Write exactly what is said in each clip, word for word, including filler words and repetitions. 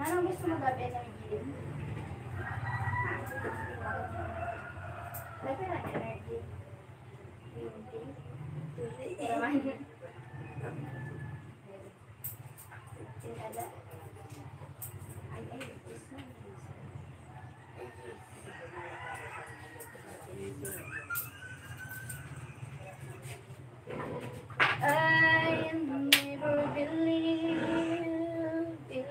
Anong gusto mo gabi ng gym? Lagi na energy. Twenty. Twenty. Ay, ay, this one. I never believe in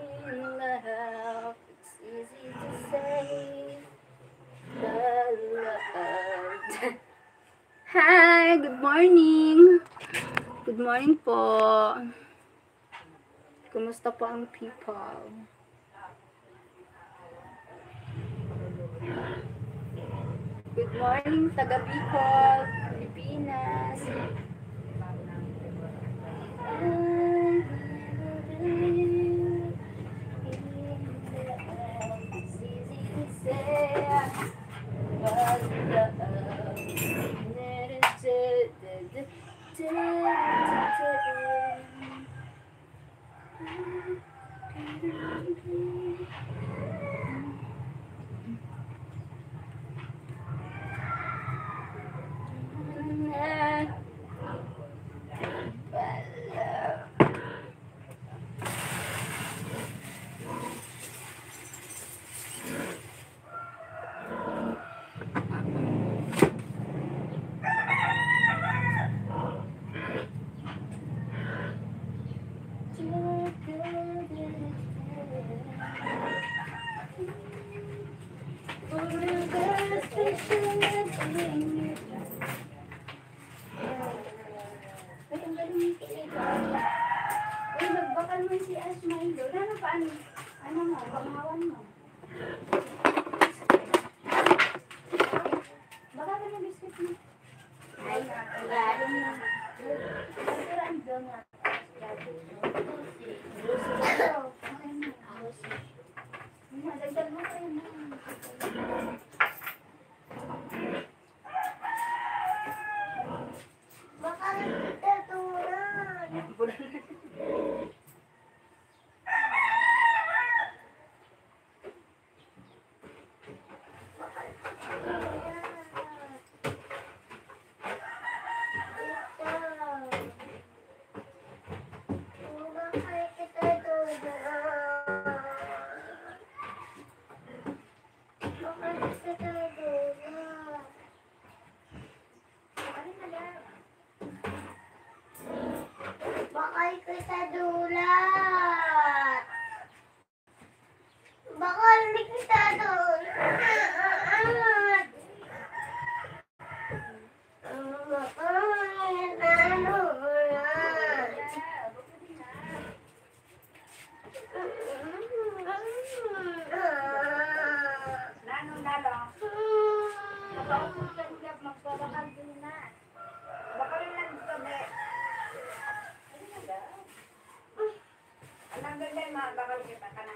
love. It's easy to say, but love. Hi, good morning. Good morning po. Kumusta po ang people? Good morning, taga Bicol, Pilipinas. Uy, magbakal man si Ash Milo. Ano pa, ano? Ano mo? Bangawan mo? Baka ka ng biscuit mo. Ay, wala. Pero ang doon nga. Madagdag mo pa yun. Baka kita turan. Bakal kita dulat. Bakal kita dulat. Bakal kita dulat. Nano na lang? Makausap ka, Gab, magbabakal din na. Bakal lang, Gab, eh. Ano na, Gab? Ang hanggang dahil, ma-, bakal kita ka na.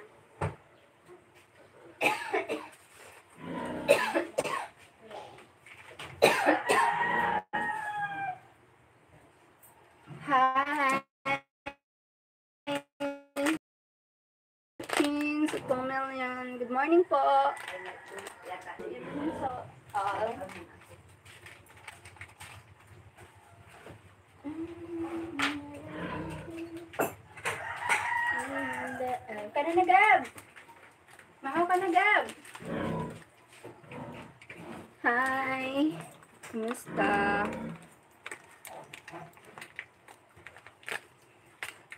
Hi. King, Sutong Million. Good morning po. Good morning po. Ka na, Gab. Mahaw ka na, Gab. Hi. Kumusta?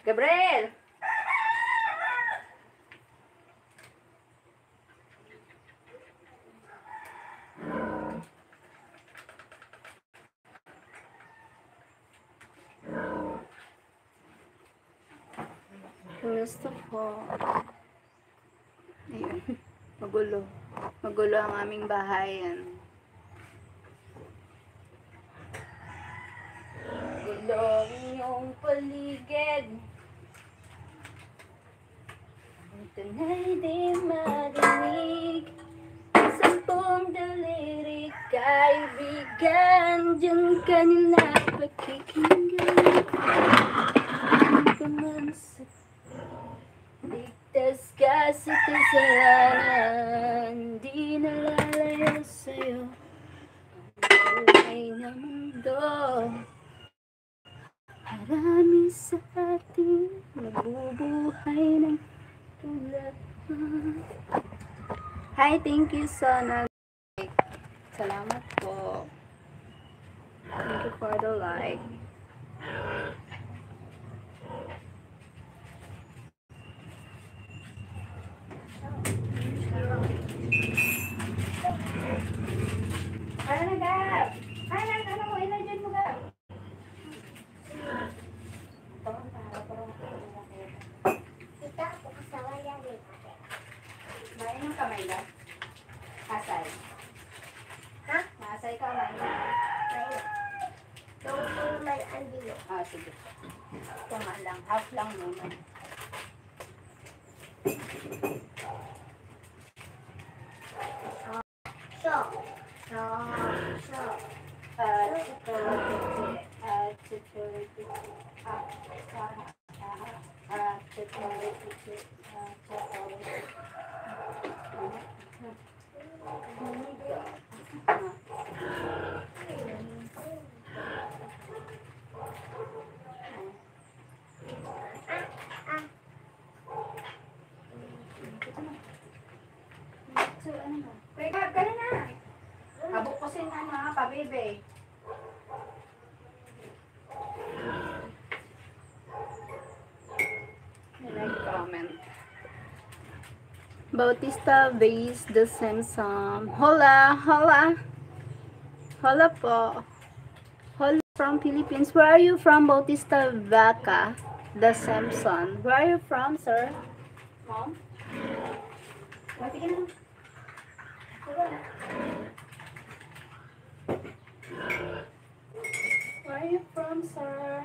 Gabriel! Kumusta po? Ayun. Magulo. Magulo ang aming bahayan. Gulo ang inyong paligid. Ang tunay di marinig. Ang sampung daliri, kaibigan, diyan ka nila pakikinggan. Ano ka man sa ligtas Kasi kasalanan, di nalalayo sa'yo ang tunay na mundo. Marami sa atin nabubuhay ng tulad mo. Hi, thank you, Sana. Salamat po. Thank you for the like. Ano na, Gab? Ay, ano mo? Ilagyan mo, Gab. Ito, ako kasaway yan eh. Mainom ka, Myla? Asay. Ha? Maasay ka, Myla? Mainom. Ito, may andino. Ah, sige. Tama lang. Half lang naman. Siya. Siya. Siya. Ah, security. Ah, security. Ah, ah, ah, ah, security. Ah, security. So, ano na? Pwede, pwede na. Abot ko sin ano, ha, pabibi. May nag-comment. Bautista Vase the Samson. Hola, hola. Hola po. Hola from Philippines. Where are you from, Bautista Vaca the Samson? Where are you from, sir? Mom? Where are you from, sir?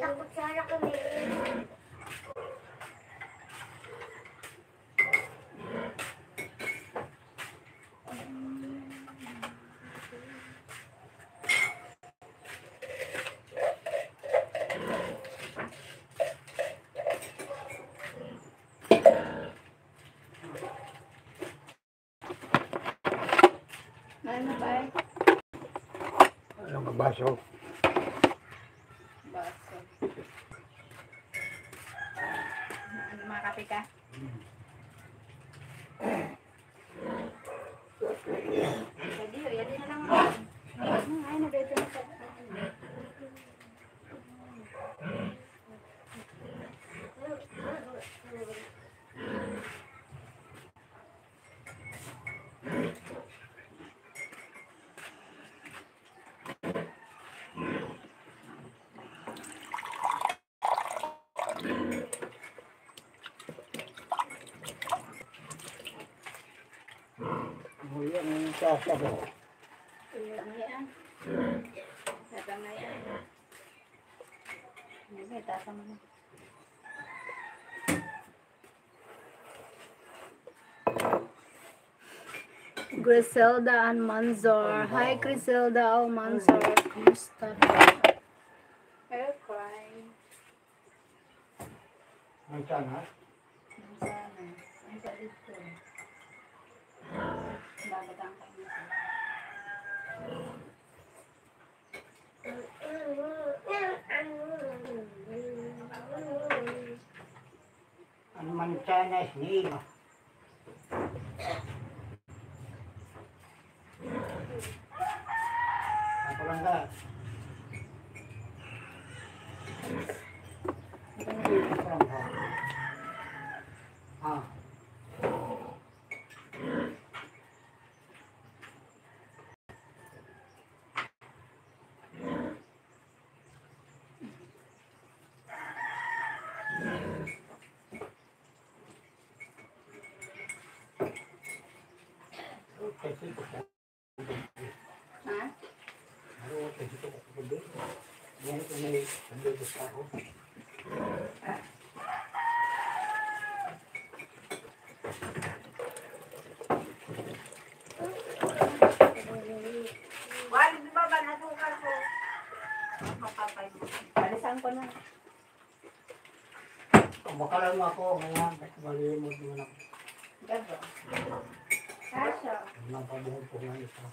Takot sana kami. Ano ba? Ano nga baso? Baso. Ano, mga kape ka? Pwede, yun. Yan na lang. Ay, nabete na sa Uy, ang sasa ko. Uy, ang yan. Sasa na yan. Hindi, tasa mo na. Griselda Almanzor. Hi, Griselda Almanzor. Kumusta ka? Hello, crying. Ang tiyan, ha? Ang tiyan, ha? Ang palit ko. Babatang ka na. Ang manchanas ni Ima. Ang palangga. Ang palangga. Ah. Ha? Baka lang ako, ngayon, malimod mo lang. Gabo. Kaso, Ang pabuhod ko nga ito.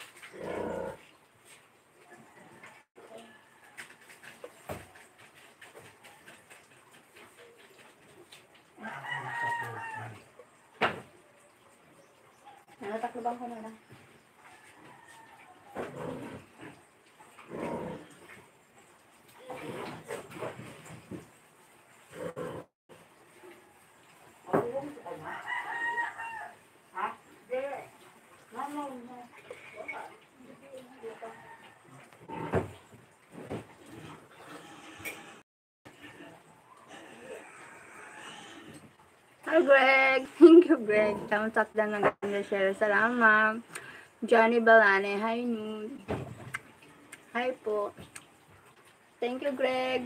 Natatakloban ko na lang. Hi, Greg. Thank you, Greg. Thumbs up lang ng ganda share. Salamat. Johnny Balane. Hi, Nude. Hi po. Thank you, Greg.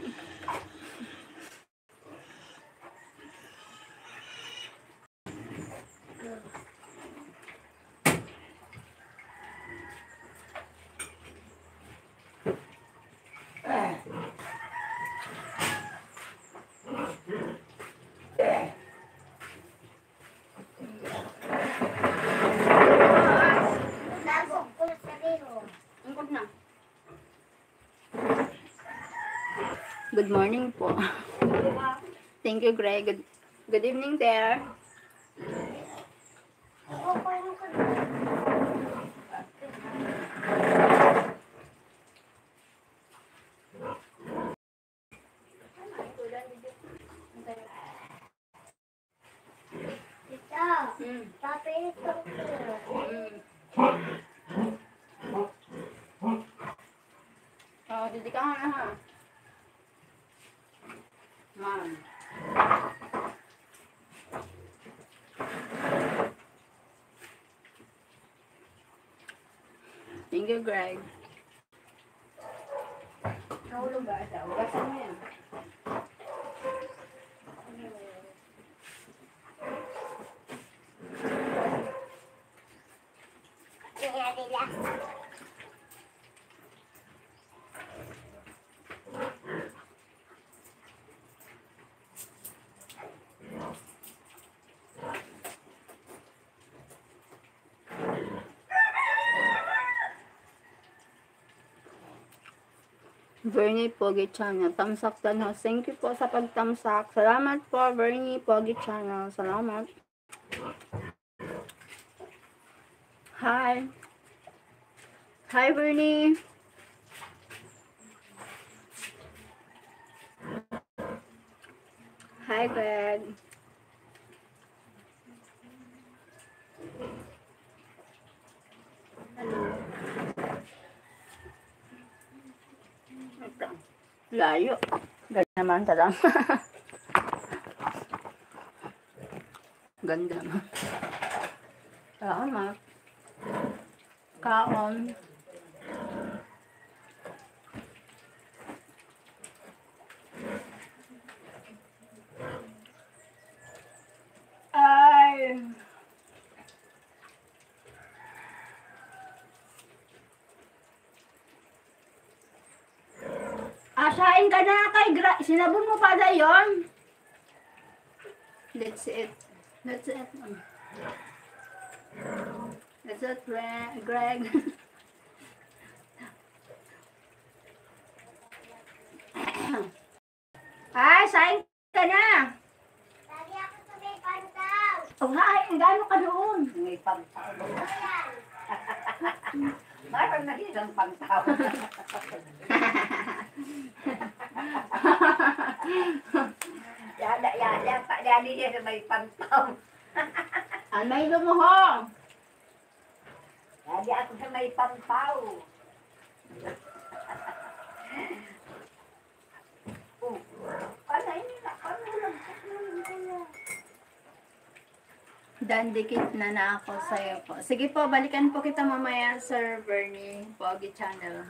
Angkot na. Good morning po. Thank you, Greg. Good, good evening there. Ito. Mm. Papi, ito. Mm. Oh, didi ka nga, ha? Man. Thank you, Greg. Nahulog ba ata? Hugasan mo yan. Bernie Pogi Channel. Tamsak dan ho. Thank you po sa pagtamsak. Salamat po, Bernie Pogi Channel. Salamat. Hi. Hi, Bernie. Hi, Greg. Layo. Ganda naman, tara. Ganda naman. Salamat. Kaon. Ay. Asain ka na kay Gra-, sinabon mo pa dayon? That's it. That's it. That's it, Gre-, Greg. Ay, sain ka na. Lagi ako sa may pantaw. Oh, ay, ang gano ka doon? May pantaw. Parang naging pantaw. Yada, yada, pa, yada niya sa may pantaw. Ang may lumuhong. Yada ako sa may pantaw. Oh, panay na, panulog, panulog kaya. Dandikit na na ako sa'yo po. Sige po, balikan po kita mamaya, Sir Bernie Pogi Channel.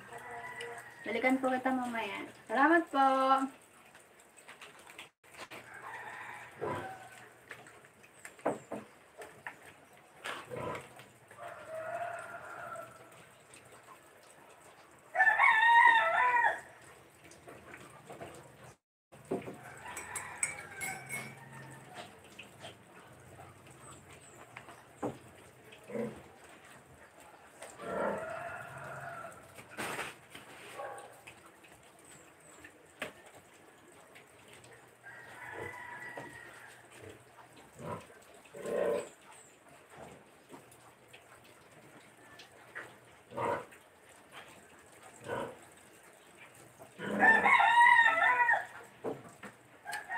Balikan po kita mamaya. Salamat po.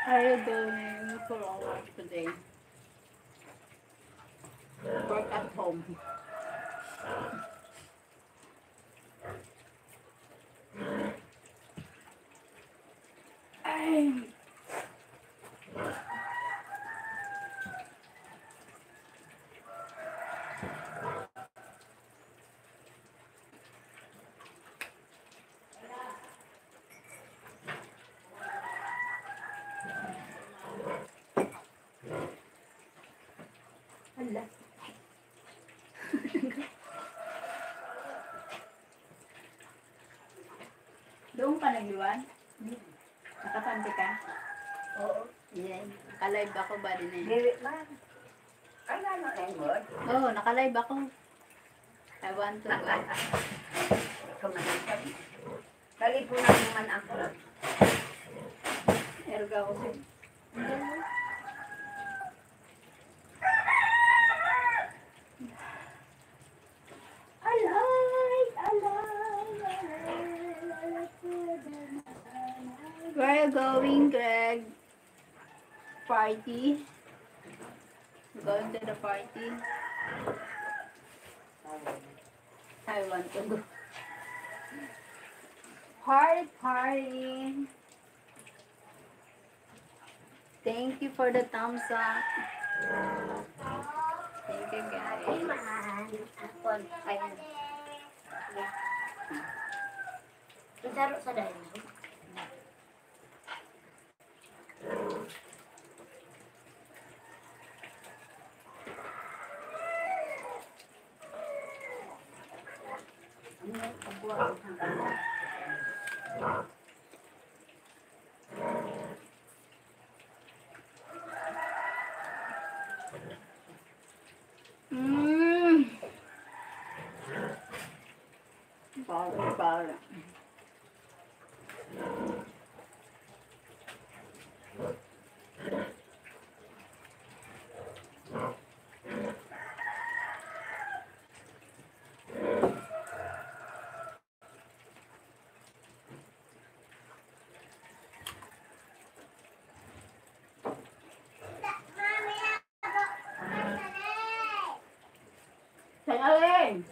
Are you going for a walk today? Work at home. Ay. Hala. Doon ka nag-iwan? Nakapanti ka? Oo. Yan. Naka-live ako ba din eh? Dili man. Ano, ano, Edward? Oo, naka-live ako. I want to go. Kumain kami. Nalipunan naman ako. Erga ko siya. Alay! Alay! Alay! Alay! Where you going, Greg? Party? Going to the party? I want to go. Party, party. Thank you for the thumbs up. Thank you, guys. Ay, man. Ako, ay, ang saro sa dahil. Mm. Bawal, bawal. San alin?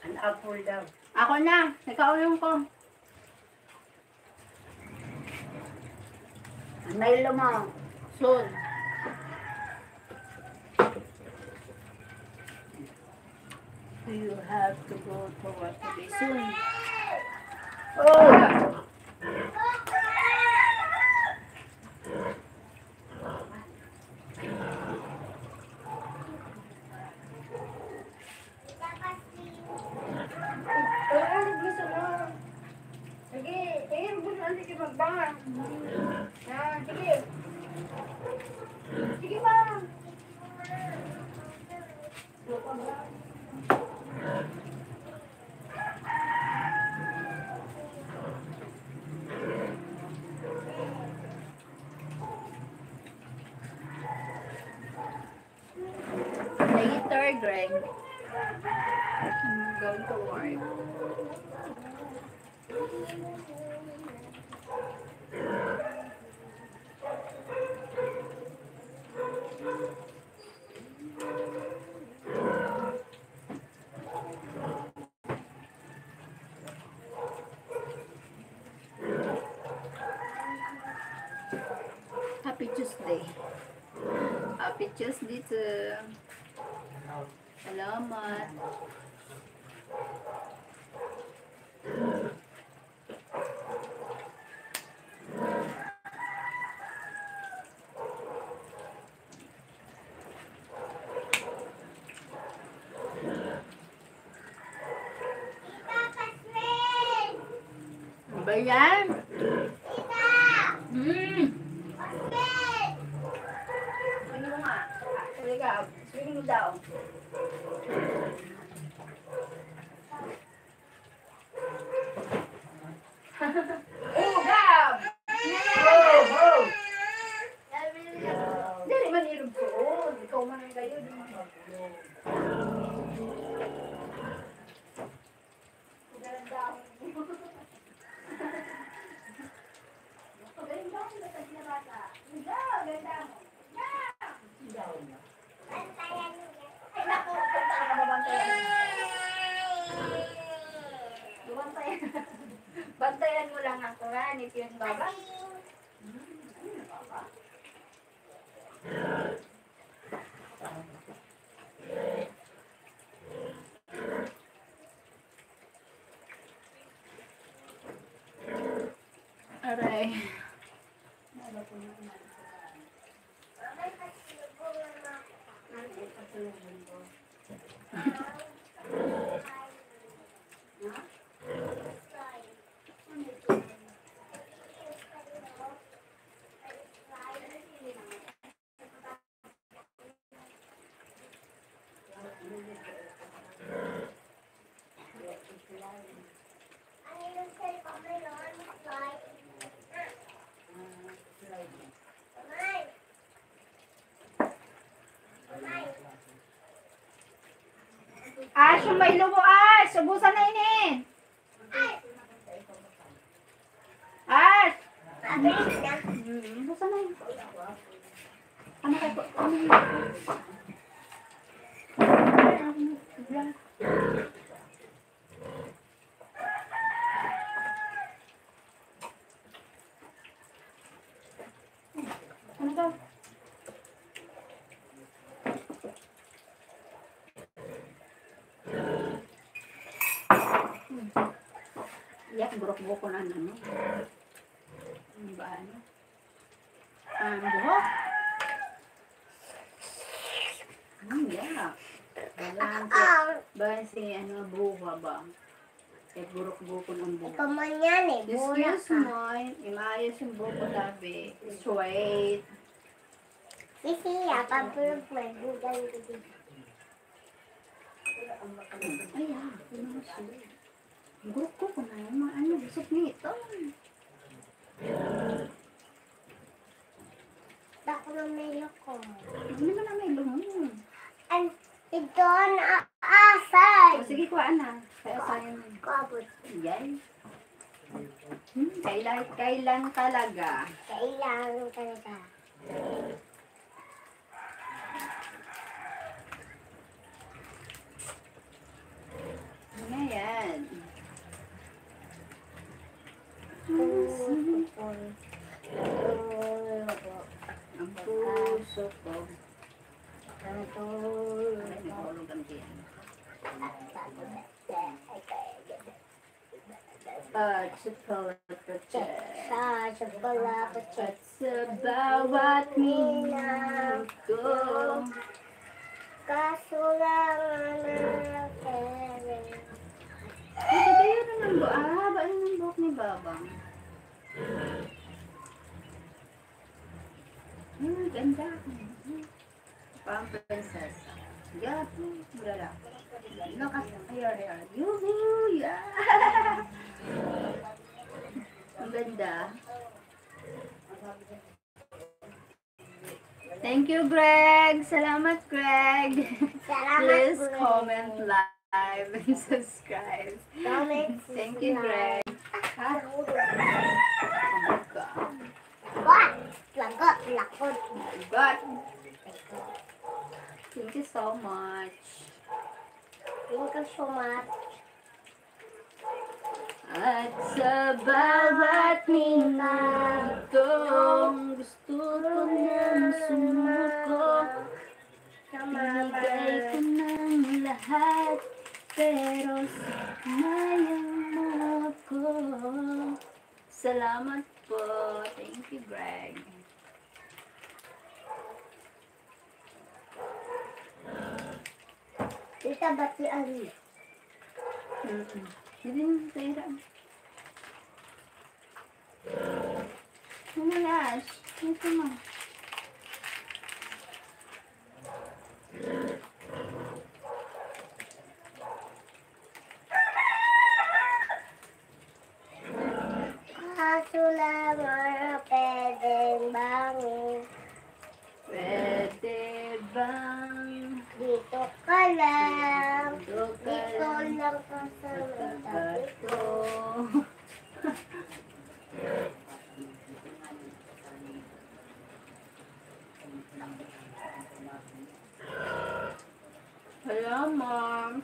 An apple daw. Ako na, nagkaulong ko. Ang Milo mo. Soon. You have to go to work today soon. Oh! Kaya ano gusto mo? Sige, kaya gusto mo, sige, magbangan. Ah, sige. Sige pa. Later, Greg. I'm going to work. Happy Tuesday. Happy Tuesday to Salamat. Ano ba yan? Mm. Swing mo nga. Talaga, swing mo daw. Oh, Gab! Oh, oh! Dali man ilog ko. Ikaw man ang kayo, di man. Ang ganda. Kaya mo lang ang Quran, if yun, baba. Aray. Ash, yung may lubo, Ash! Ubusan na ini! Ash! Mm, ubusan na yun. Ano kayo po? Ano yun? Ano to? Yak, burok-bukon ang ano. Ano ba, ano? Ang buhok. Hmm, yeah. Bayan si, bayan si, ano, buha ba? Eh, burok-bukon ang buhok. Ikaw man yan eh, bola ka. Excuse me, imaayos yung buhok ko, tabi. Straight. Sisi, apa, pero may budan ko dito. Ay, ah, ano siya? Ang gurok ko, kung ano, mga ano, busog nito. Bako na may loko. Ano naman ang may loko? An-, ito ang a-, asay. O, sige, kuha na. Kaya sayang. Kuha po. Yan. Hmm, kailan, kailan talaga? Kailan talaga? Ano yan? Ang puso ko. Ang puso ko. Ang puso ko. Ay, nahulog ang tiyan. At sa pala protect. At sa pala protect. At sa bawat minuto. Kaso lang ang nakakere. Ito, kaya na ng bu-, ah, haba na ng buhok ni Babang. Hmm, ganda. Pang princess. Grabe, wala lang. Lakas na kayo, real. Yuhu! Yeah! Ang ganda. Thank you, Greg. Salamat, Greg. Salamat, Greg. Please comment, like, and subscribe. Comment, subscribe. Thank you, Greg. Ha? Oh my God. What? Lagot, lakot. Lagot. Thank you so much. Thank you so much. At sa bawat minuto, gusto ko nang sumuko. Binigay ko ng lahat, pero sinayang mo ako. Salamat po. Thank you, Greg. Tita, ba't si Ari? Mm-mm. Hindi yung pera. Ano na, Ash? Ito mo. Kaso lang, ah, pwedeng bangon. Pwede bang dito ka lang, dito ka dito lang, lang ka sa tabi ko. Salamat.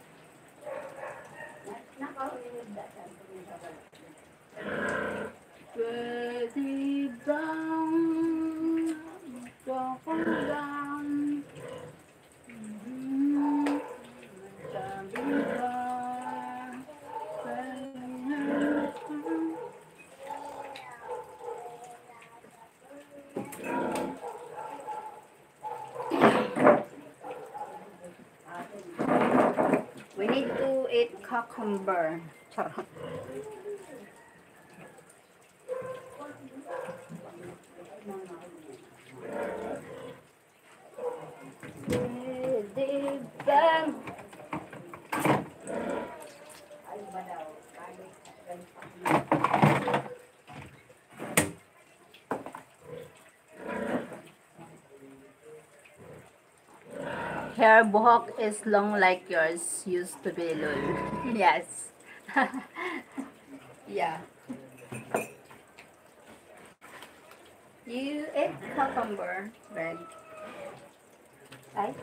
Cucumber. Charot. Eh, di ba? Her buhok is long like yours used to be, lol. Yes. Yeah. You eat cucumber, Greg? Ay,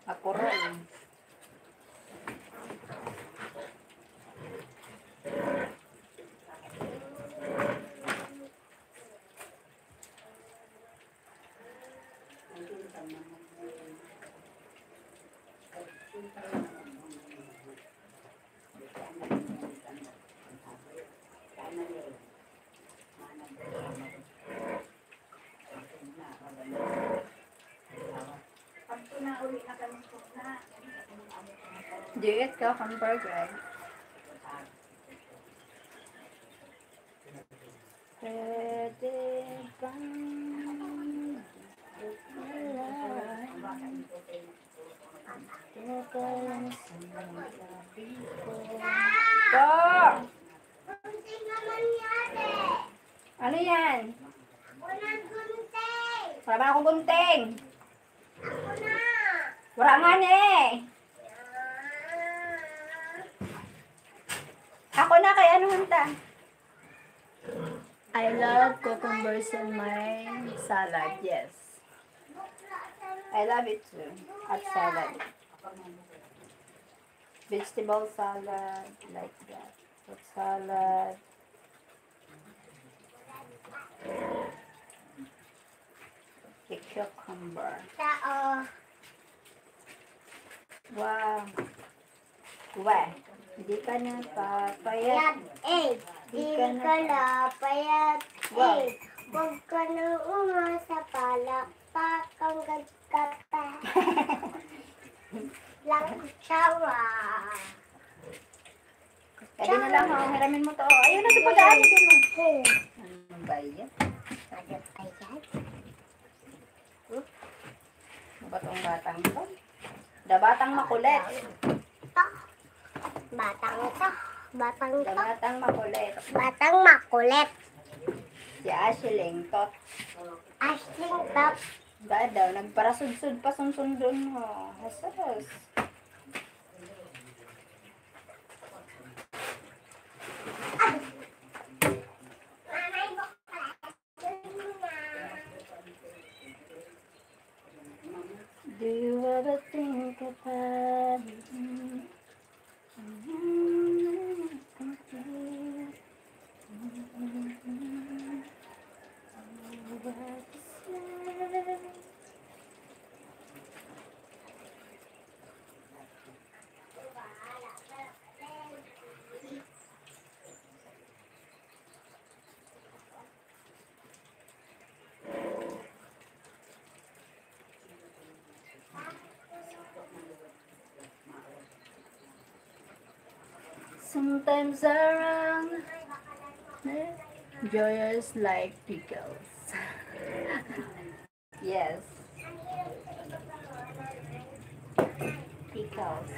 ako rin. Diet ka, hamburger. Pwede bang Po! Ano yan? Wala ba akong gunting? Wala nga na eh. Ako na, kay ano man ta? I love cucumbers in my salad, yes. I love it too. At salad. Vegetable salad, like that. Fruit salad. Cucumber. Tao. Wow. We, di ka na papayat. Payat, eh. Di Di ka ka na na payat, Wow. eh. Huwag ka na umasa, palakpak hanggang ka pa. Lang sawa. Pwede na lang, oh. Hiramin mo to. Oh, ayun na, si pag-aari din mo. Hmm. Ano ba yan? Pwede pa yan? Ano ba tong batang to? Da batang makulit. Batang to. Batang Da to. Batang makulit. Batang makulit. Si Ashling Tot. Ashling Tot. Da daw, nagparasudsud pa sunsundon mo. Hasos. Do you ever think about me? Sometimes around, eh, joyous like pickles. Yes. Pickles.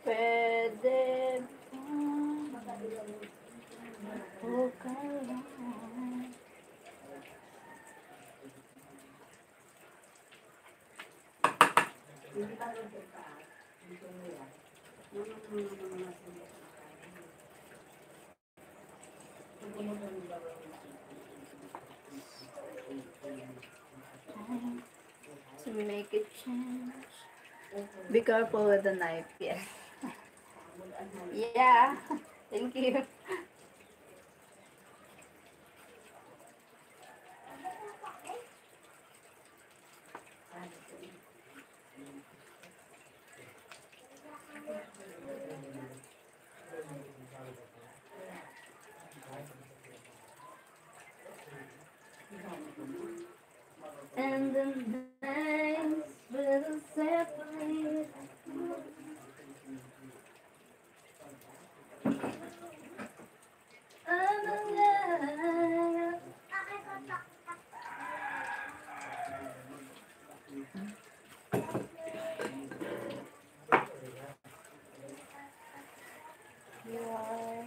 Pwede ba? Bukan lang. To make a change. Be careful with the knife, yes. Yeah, thank you. And the nights will separate. I'm alive. You are.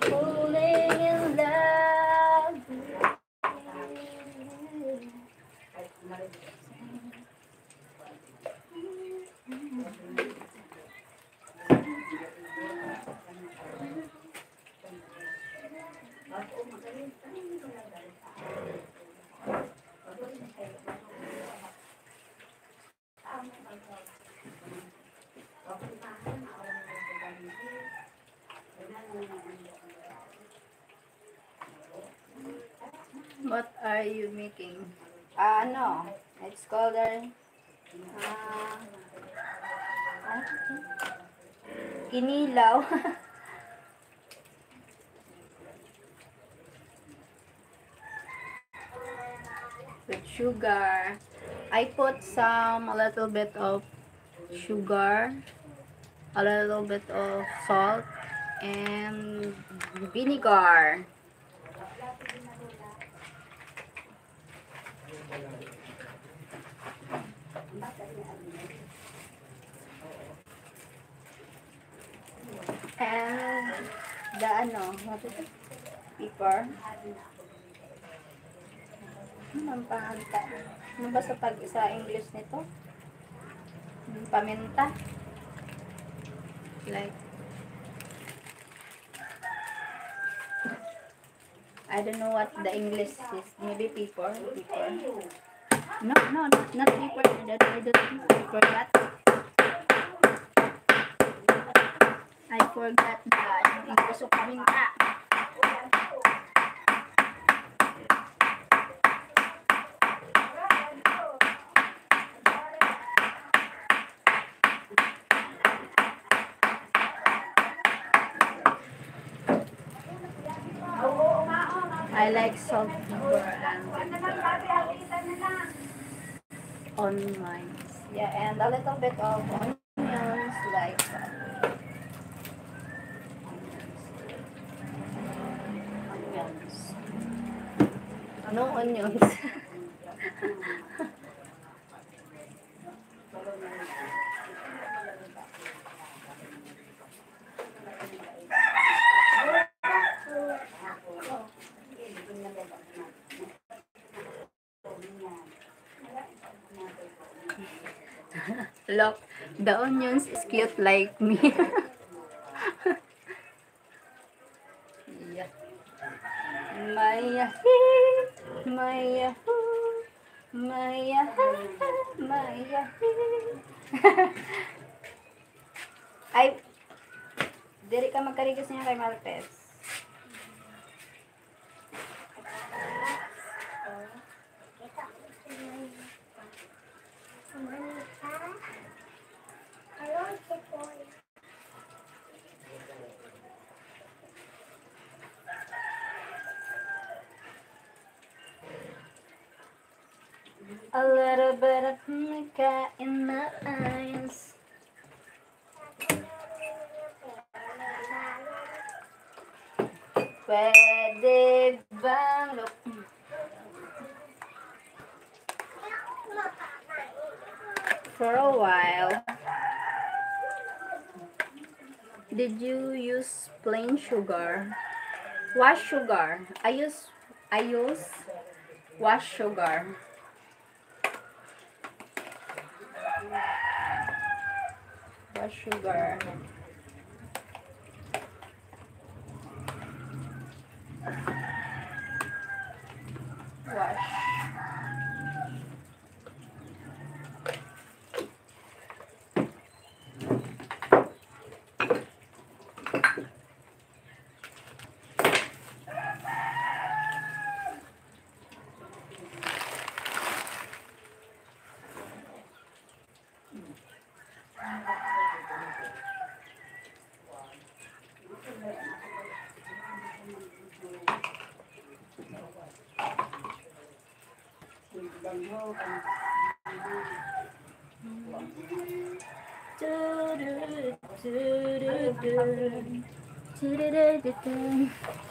Falling in love. What are you making? Ah, ano? It's called, uh, ah, ano to? Kinilaw. With sugar. I put some, a little bit of sugar, a little bit of salt, and vinegar. And the ano, what is it? Pepper. Ano ang panganta? Ano ba sa tag-, sa English nito? Yung paminta. Like, I don't know what the English is. Maybe pepper? Pepper? No, no, not, not pepper. I don't, I don't think pepper, but I forgot the, ano, yung gusto ko paminta. I like salt, pepper, and onions. Yeah, and a little bit of onions, like, uh, onions. No onions. Look, the onions is cute like me. Yeah. Maya, maya, maya, maya. Ay, diri ka magkarigos niya kay Martes. A little bit of mica in my eyes. Pwede bang look? For a while, did you use plain sugar? Wash sugar. I use, I use wash sugar. Wash sugar. Wash.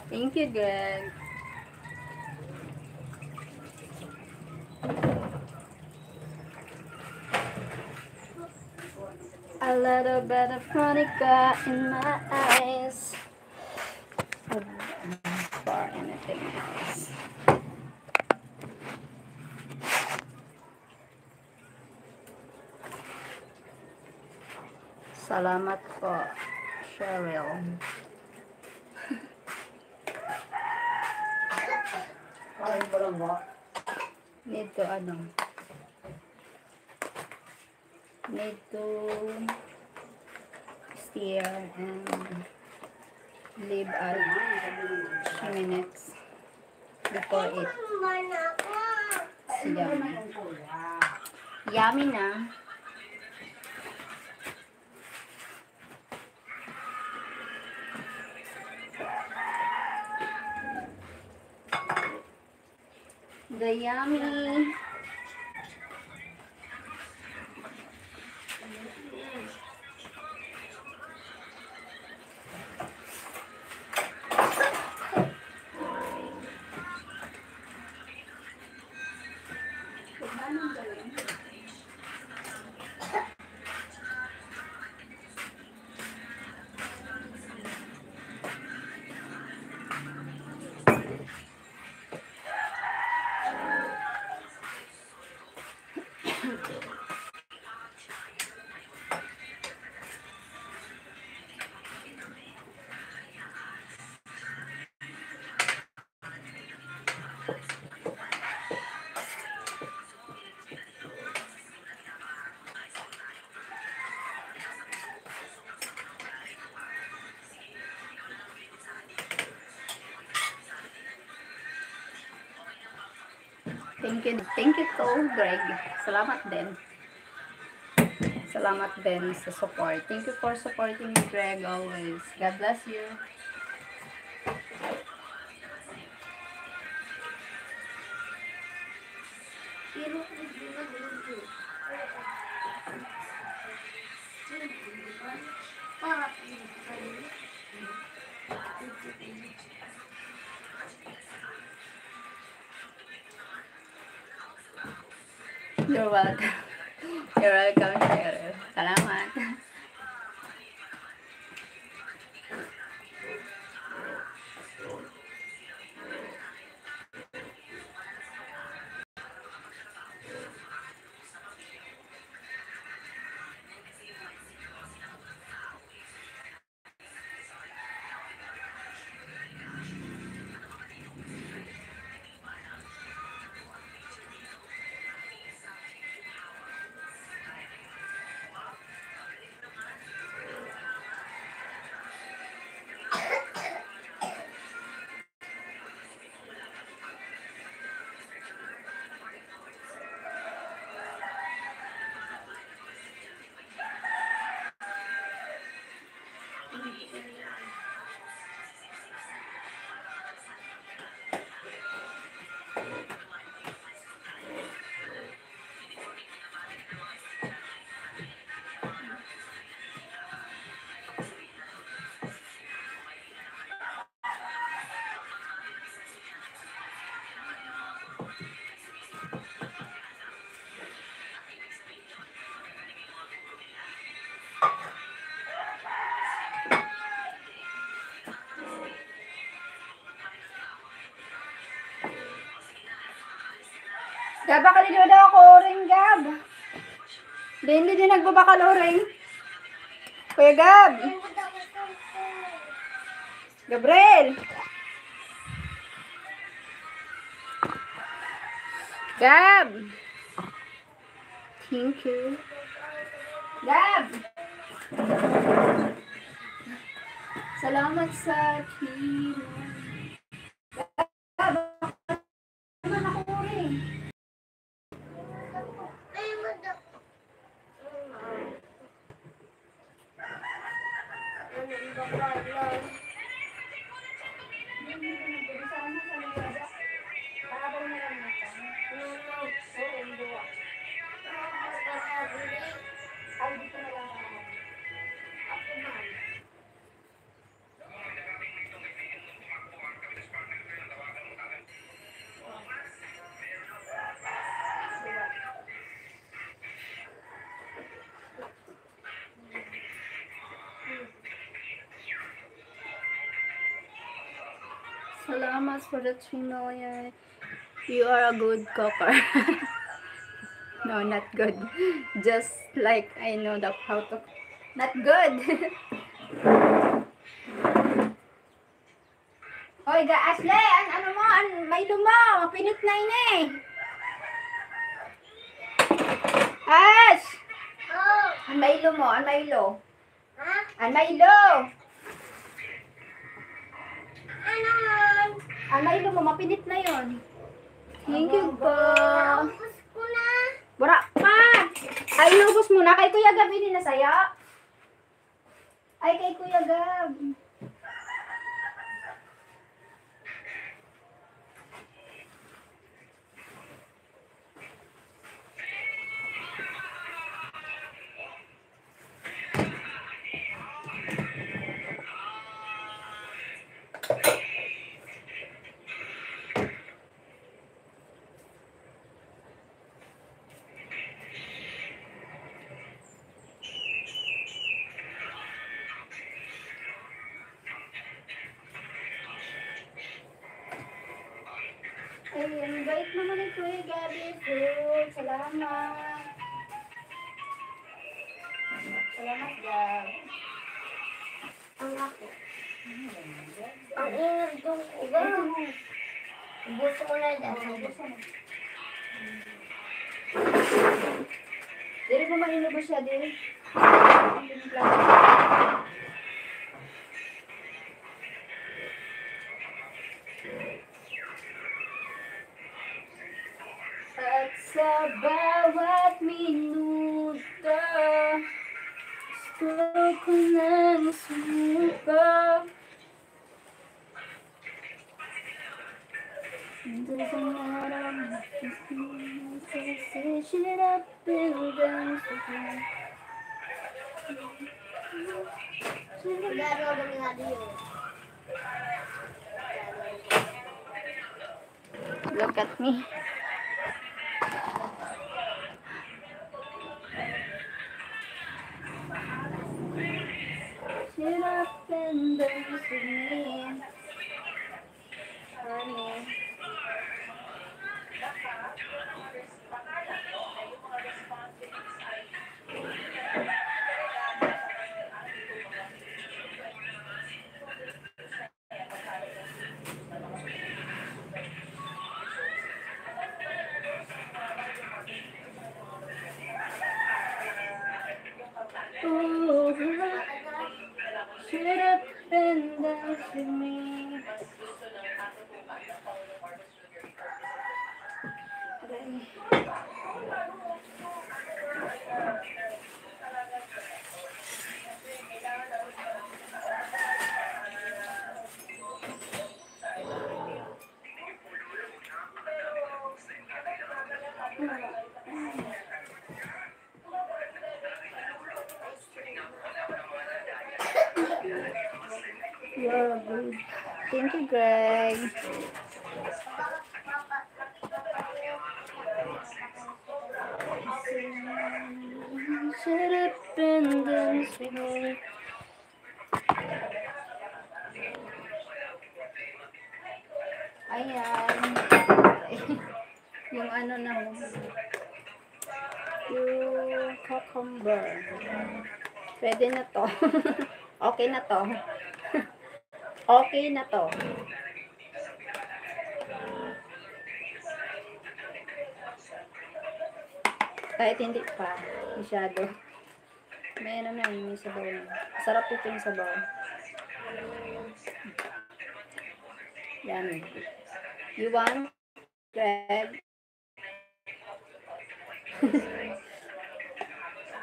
Thank you, Greg. A little bit of Monica in my eyes. Before anything else. Salamat po, Cheryl. Need to, ano, need to stir and leave out few minutes before it. It's yummy. Yummy na. The yummy. Thank you. Thank you to Greg. Salamat din. Salamat din sa support. Thank you for supporting me, Greg, always. God bless you. You're welcome. You're welcome, Cheryl. Salamat. Gab, bakal daw ako, Oring, Gab. Di, hindi din nagbabakal, Oring. Kuya Gab. Gabriel. Gab. Thank you. Gab. Salamat sa team. Gab. Ano na ko rin? Salamat for the three million. You are a good cooker. No, not good. Just like I know the how to. Not good. Hoy, ga Ashley, an ano mo, an Milo mo, mapinit na ini. Ash! Oh. An Milo mo, an Milo. Ha? An Milo. Ano man? An Milo mo, mapinit na yon. Thank you po. Naubos ko na. Wala pa. Ay, inubos mo na. Kay Kuya Gab ini na saya. Ay, kay Kuya Gab. Ay, ang bait naman ni Kuya Gabby Food. Salamat. Salamat, Gab. Ang ako. Ang ingay dong uga. Ubusin ko na dyan. Dili mo mainubos siya, dili. At sa bawat minuto, gusto ko nang sumuko. Doesn't matter, just say shut up and dance with me. Garo, garo, garo. Look at me. Shut up and dance with me. Honey. Ooh, shut up and dance with me. You're good. Thank you, Greg. Shut up and dance with me. Ayan. Yung ano na, yung cucumber. Pwede na to. Okay na to. Okay na to. Kahit hindi pa masyado. May ano na yun, may sabaw na. Sarap ito yung sabaw. Yan. You want bread?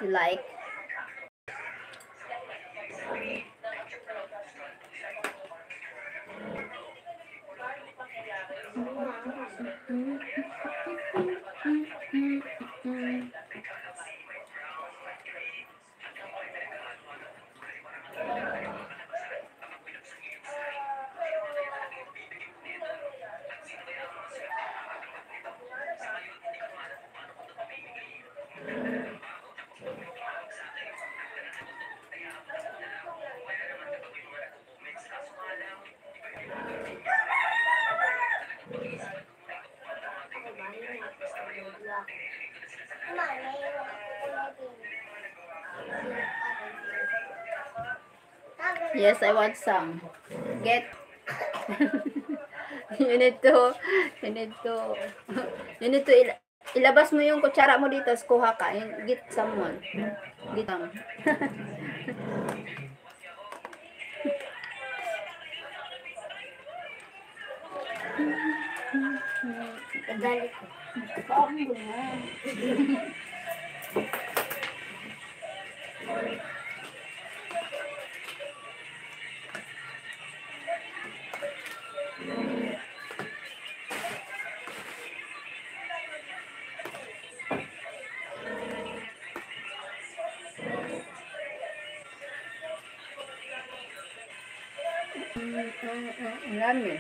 You like? Yes, I want some. Get. You need to, you need to, you need to il- ilabas mo yung kutsara mo dito, tapos kuha ka. Yung get someone. Get some. Kadali ko. Paano mo na? Ang dami.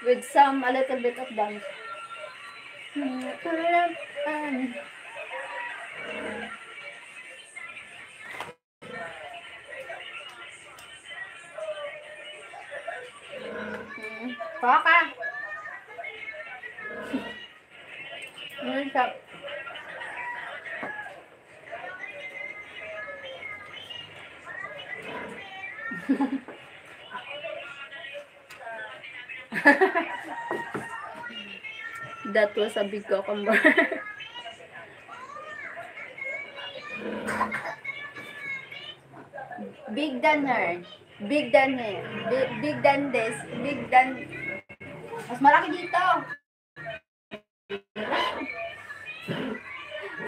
With some, a little bit of dance. Baka. Ano siya? That was a big cucumber. Big than her. Big than him. Big, big than this. Big than... Mas malaki dito.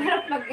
Hirap mag-,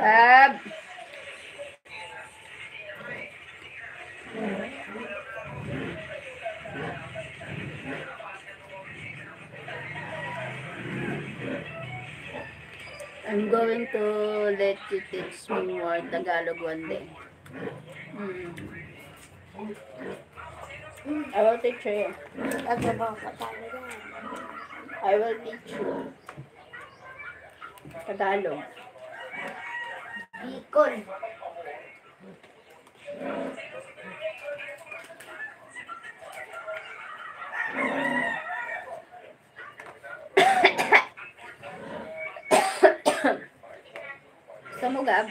Ab. I'm going to let you teach me more Tagalog one day. Mm. I will teach you. Ano ba ang Tagalog yan? I will teach you Tagalog. Bicol. Gusto mo, Gab?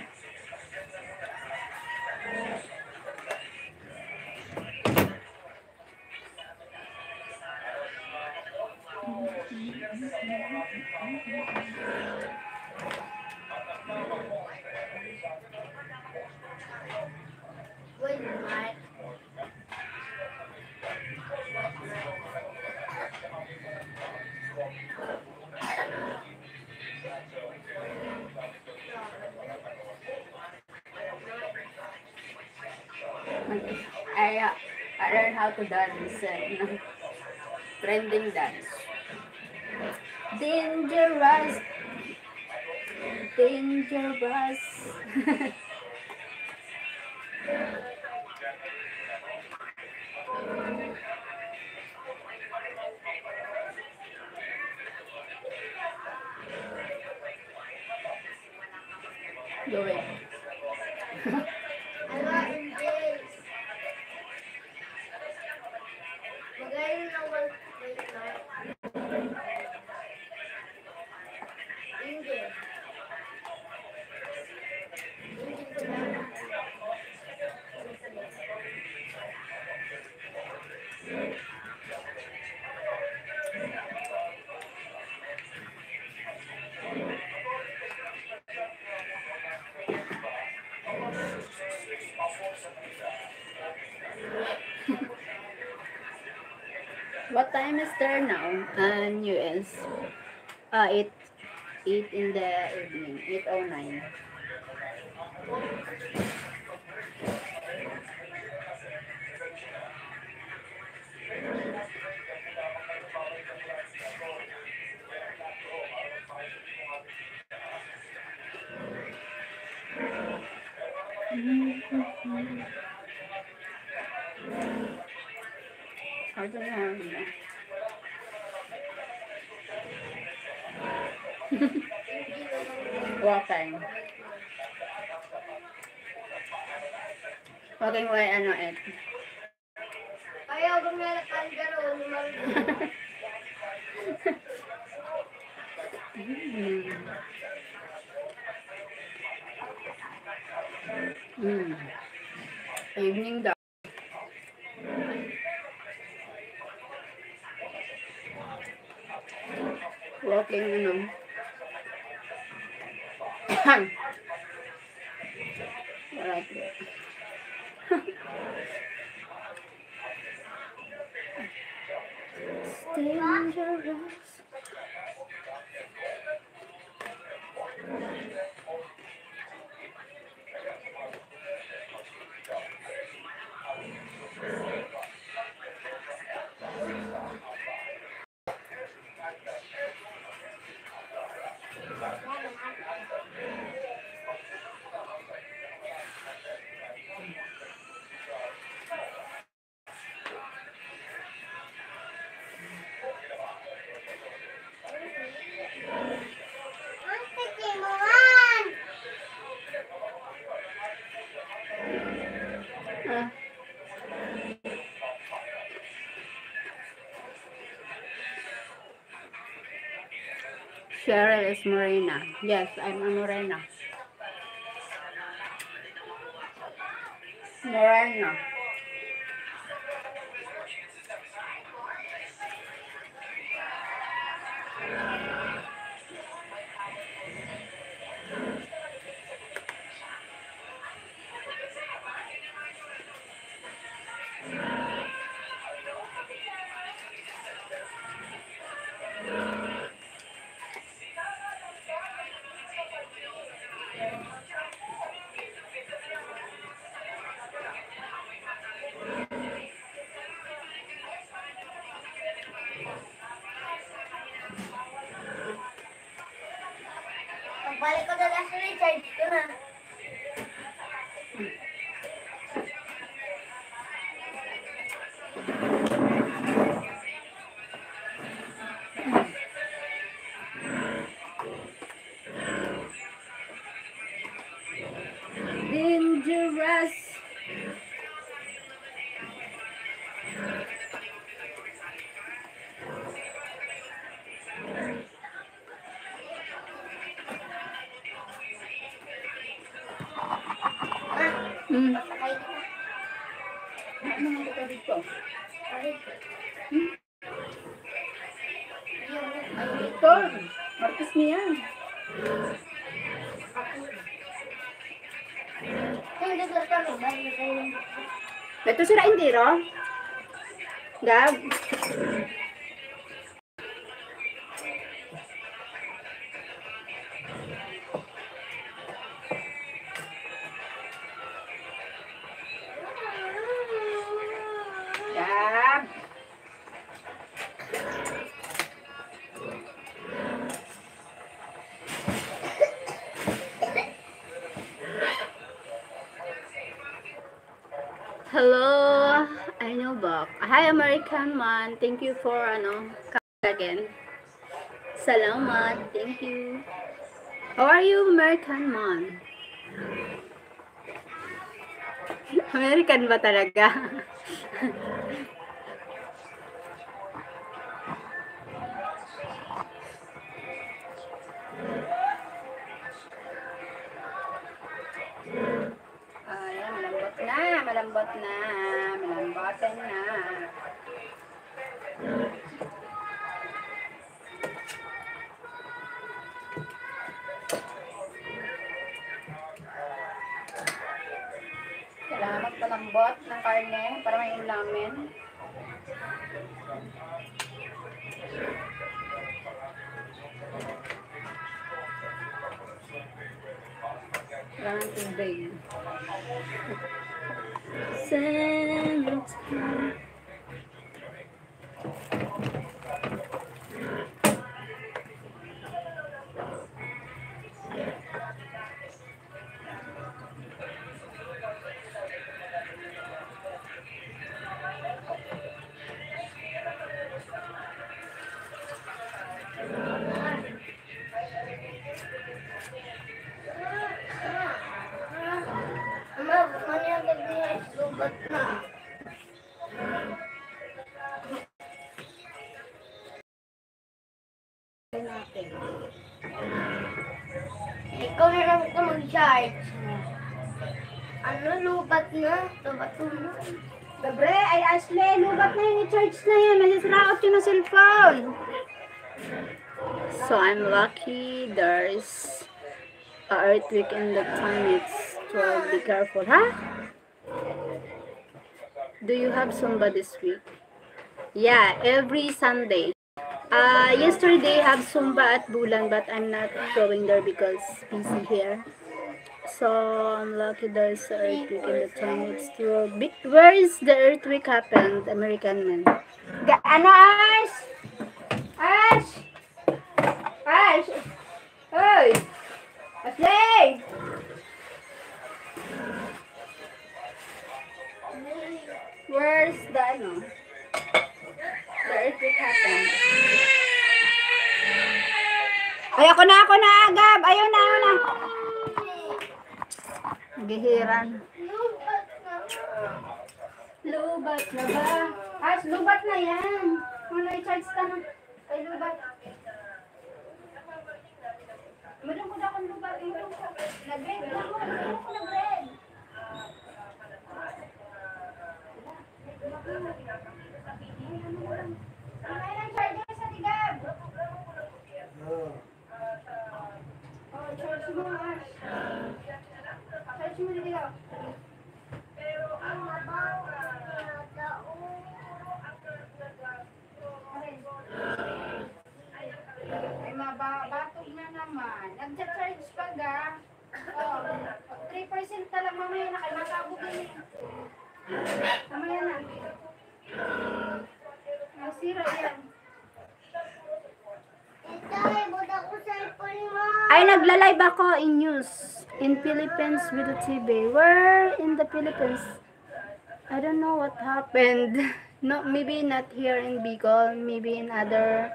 Good night. I, uh, I learned how to dance. Uh, trending dance. Dangerous. Dangerous. Gawin. Magayon na one. What time is there now? And U S? Ah, eight, eight in the evening, eight oh nine. Ito na, ano na. Walking. Walking way, ano, eh. Ayaw, kung nalakan ka ron, lumayo. Mm. Mm. Evening daw. Walking, ano. Wala po. It's dangerous. Ah. Cheryl is morena. Yes, I'm a morena. Morena. Pagbalik ko na lang sa recharge ko na. Dangerous. Mm. Ano naman ito dito? Hmm? Ito, Marcos niyan. Ito sira entero. Gab. Hello, I know, Bok. Hi, American man. Thank you for, ano, again. Salamat. Thank you. How are you, American man? American ba talaga? Ayan, malambot na, malambot na, malambot na. Kailangan magpalambot ng karne para may ulamin. Kailangan tubig. Send it to me. Ama, kanya gabingan is lubat na. Natin. Ikaw na lang ito mag-charge. Ano, lubat na? Lubat na. Gabre, ay Ashley, lubat na yun. I-charge na yun. Nasisiraot yun ng cellphone. So, I'm lucky. There's a earthquake in the time. It's twelve. Be careful, ha? Do you have Zumba this week? Yeah, every Sunday. Uh, yesterday have Zumba at Bulan, but I'm not going there because busy here. So, I'm lucky there's earthquake in the time. It's true. Be- Where is the earthquake happened, American man? Ga- ano, Ash? Ash? Ash? Hoy! Ashley! Where's the, ano? The earthquake happened. Ay, ako na, ako na, Gab! Ayaw na, ayaw na! Gihiran. Lubat na ba? As, lubat na yan. Ano, i-charge ka na. Ay, lubat. Malungkod akong lubat. Nag-red na ako. Nag-red. Ay, ang charger sa tigab. Oh, charge mo, Ash. Charge mo, dito. Ay, maba-, batog na naman. Nagcha-charge pa ga. Oh, three percent na lang mamaya na kayo. Matabog yun eh. Mamaya na. Masira yan. Ay, nagla-live ako in news. In Philippines with the T V. Where in the Philippines? I don't know what happened. No, maybe not here in Bicol. Maybe in other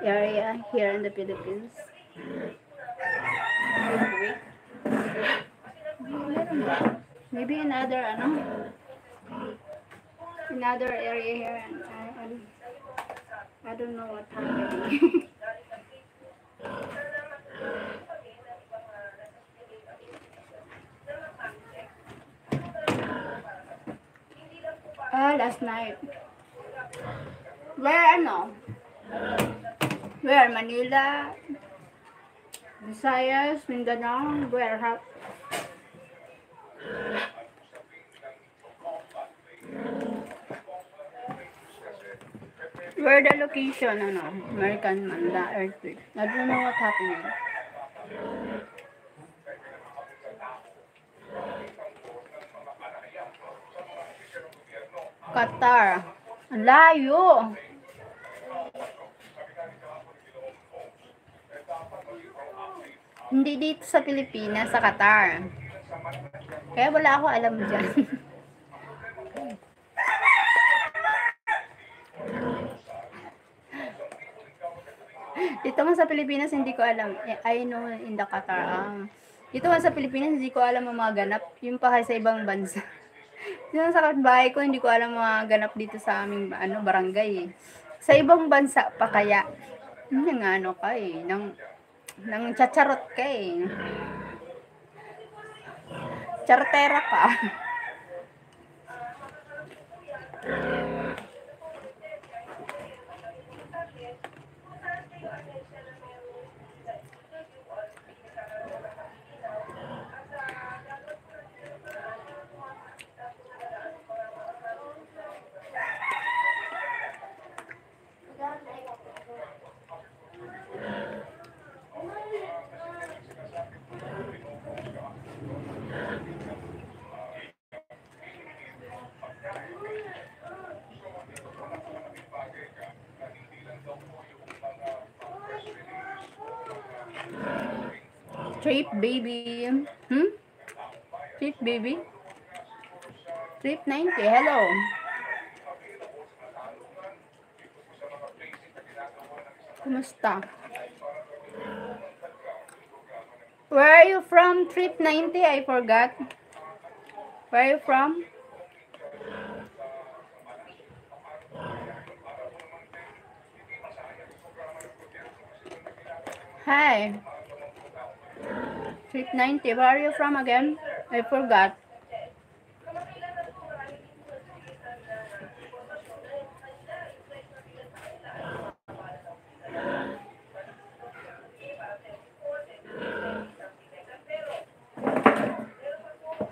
area here in the Philippines. Maybe in other, ano? In other area here. And, uh, ano? I don't know what happened. Ah, last night. Where, ano? Where? Manila? Visayas? Mindanao? Where? Ha? Where the location, ano, American man, the earthquake. I don't know what happening. Qatar. Ang layo. Hindi dito sa Pilipinas, sa Qatar. Kaya wala ako alam dyan. Dito nga sa Pilipinas, hindi ko alam. Eh, I know in the Qatar. Ah. Dito nga sa Pilipinas, hindi ko alam ang mga ganap. Yung pa sa ibang bansa. Dito sa kapitbahay ko, hindi ko alam mga ganap dito sa aming, ano, barangay, eh. Sa ibang bansa pa kaya, nang ano ka, eh, nang, nang chacharot ka, eh. Charotera ka. Trip baby. Hmm? Trip baby? Trip ninety, hello. Kumusta? Where are you from, Trip ninety? I forgot. Where are you from? Hi. Trip ninety, where are you from again? I forgot.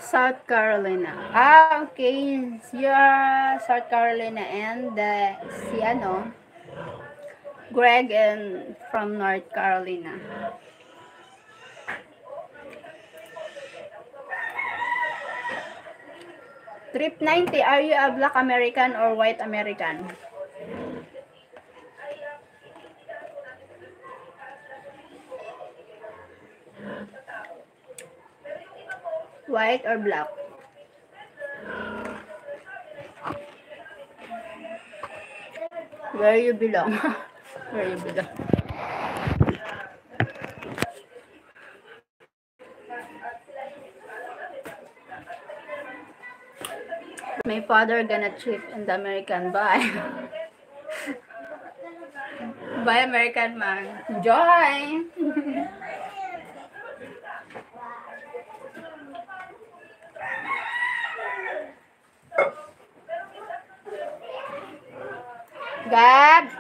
South Carolina. Ah, okay. You are South Carolina and, uh, si ano, Greg and from North Carolina. Trip ninety, are you a black American or white American? White or black? Where you belong? Where you belong? My father gonna trip in the American. Bye. Bye, American man. Enjoy! Gab!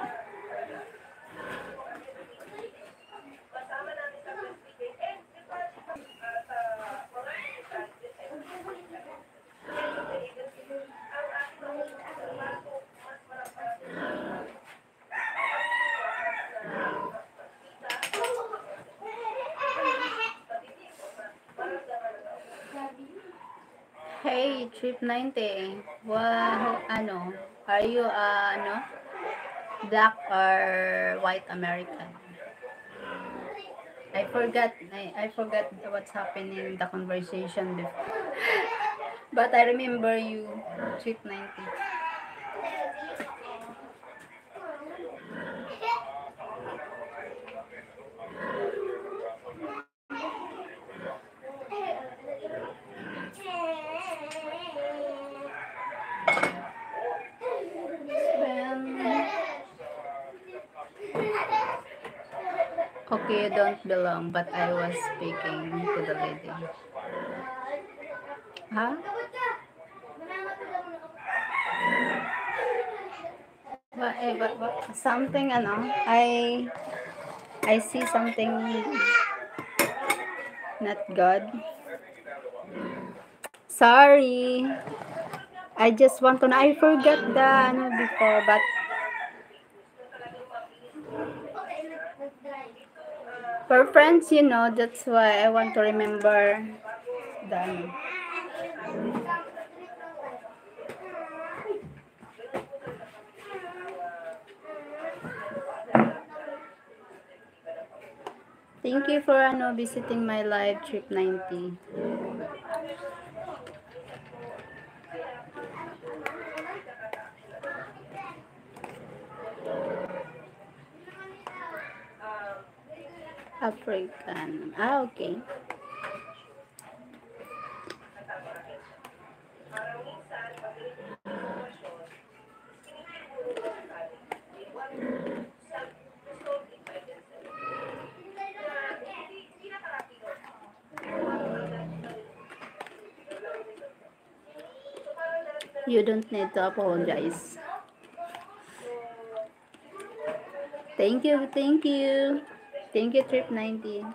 Hey, Trip ninety. Wow, ano, are you, uh, ano, black or white American? I forgot, I, I forgot what's happening in the conversation before. But I remember you, Trip ninety. Okay, you don't belong, but I was speaking to the lady. Ha? Wa-, eh, wa-, wa-, something, ano, I, I see something not good. Sorry. I just want to know. I forgot the, ano, before, but we're friends, you know, that's why I want to remember the, ano. Thank you for, ano, visiting my live, Trip ninety. African. Ah, okay. You don't need to apologize. Thank you, thank you. Thank you, Trip nineteen.